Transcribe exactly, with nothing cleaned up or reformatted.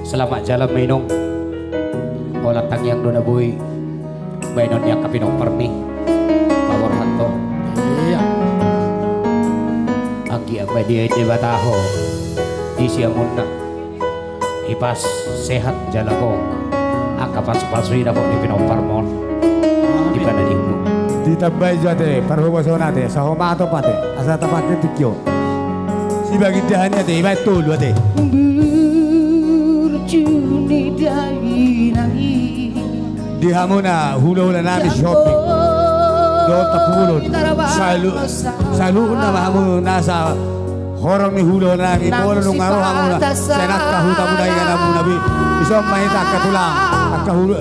Selamat jalan ma inong. Holan tangiang do na boi baenon ni angka pinomparmi. Paborhat do. Iya. Anggiat ma diain Debata ho di siamunna. Hipas sehat jala gok angka pasupasu i dapot ni pinomparmon. Di panadingku. Ditambai jo ate parhobason ate, sahomaton ate, asa tapake tingki on. Sibagindahan i ate, ibaen tolu ate. Burju ni dainang i. Di hamu na hulahula nami Sihombing dohot Tampubolon. Salu, saluhutna ma hamu nasa horong ni hulahula nami, molo nunga ro hamu na sian angka huta muna, inganamuna be. Dison ma hita angka tulang, angka hula.